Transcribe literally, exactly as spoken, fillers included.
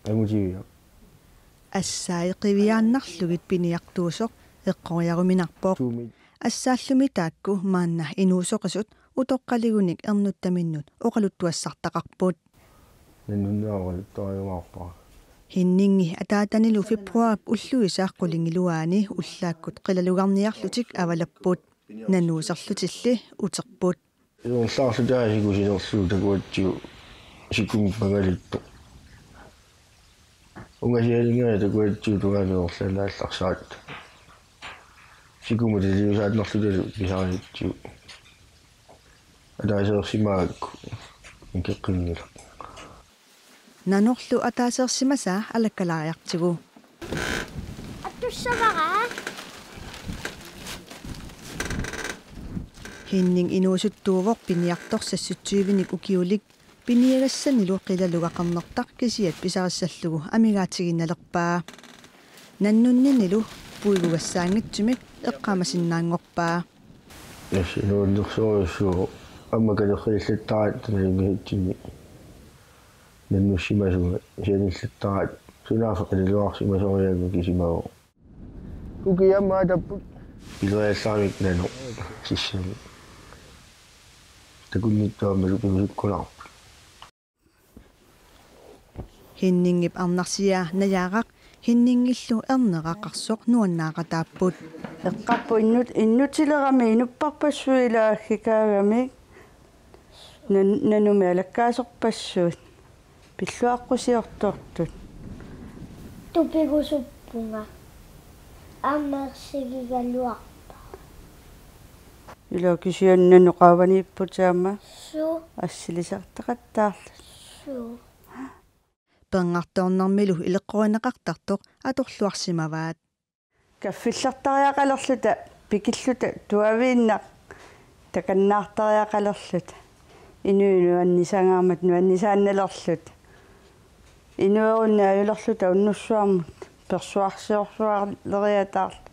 Angutiviaq. Assai qiviaannarlugit piniartuusoq eqqoriaruminarpoq. Tuumit. Assaallumi taakku maanna inuusoqisut utoqqaligunik ernuttaminnut oqaluttuassartaqarput. Nannunneq oqaluttuariumaarpara. Hinningi ataatanilu februaarip ulluisa qulingiluaani ullaakkut qilalugarniarlutik avalapput. Nanuuserlutilli uterput. Iorlaarluta sikusinerlugu takuatsigu sikumut pangaliittoq. Ungasialinngeriarlugu takuatsigu tungaanut iorlaannaallarsaratta. Sikumut iliusaannarlutalu pisariatsigu. Ataaseersimagakku ikeqqinngilaq. Nanorlu ataaseersimasaa alakkalaariartigu. Attussavara. Hinning inuusuttuuvoq piniartoq seksogtyvenik ukiulik, piniagassanilu qilalugaqarnertaq kisiat pisarissallugu amigaatiginnalerpaa. Nannunninnilu puigugassaanngitsumik eqqaamasinnaanngorpaa. Yes, inuunnersorujussuuvoq. Aamma kalerriillattaratta nalunngisatsinni. Nannussimasunga sianillattaratta. Sunaaffa qilalugarsimasoriarlunga kisimavoq. Ukiaq aamma atapput. Pileriallaramik nanoq sissami. Takunnittuammalu piusukkunaarput. Hinningip arnarsiaa Najaaraq Hinningillu ernera qarsoq nuannaaqataapput. Eqqarpoq innut-, innutilerami inupparpassuit ilaakkikaagamik nan-, nanumi alakkaasorpassuit pilluaqqusiortortut. Tupigusuppunga. Aamma ersigigaluarpara. Ila kisianni nanoq qaavaniipputit aamma. Suu. Assilisartaqattaarlutit. Suu. Perngartoornermilu ileqqorineqartartoq atorluarsimavaat. Kaffillertariaqalerluta pikilluta tuaviinnaq takannaartariaqalerluta. Inuit nuannisangaarmata nuannisaannalerluta. Inuerunnik ajulerluta unnussuarmut persuarsiorsuarleriataarluta.